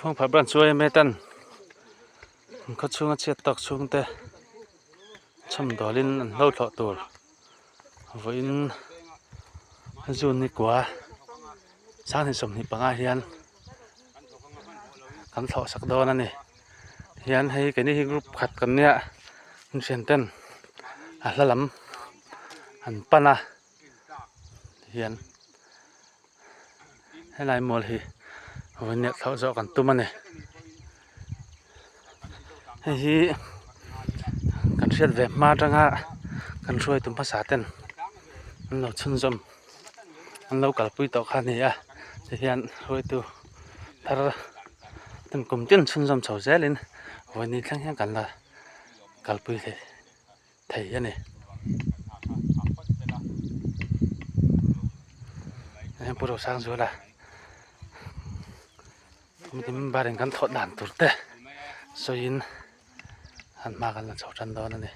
Khuangphah branch yma ten an khaw chhunga chhiat tawk chhungte chhawmdawlin an hlo thlawh tur vawiin zun ni kua sanghnih 25 hian kan thlawh sak dawn a ni hian hei keini hi group khat kan nia an thian ten a hla lam an pan a hian helai mual hi vawiin thlawh zawh kan tum a ni hei hi kan hriat ve hma atanga kan hruaitu hmasa ten an lo chhunzawm an lo kalpui tawh kha a ni a tihian hruaitu thar ten kum tin chhunzawm chho zelin vawiin thleng hian kan la kalpui thei. thei a ni. Heng Pu Rosangzuala committee member in kan thawh dan tur te sawiin an hma kan la chho tan dawn a ni.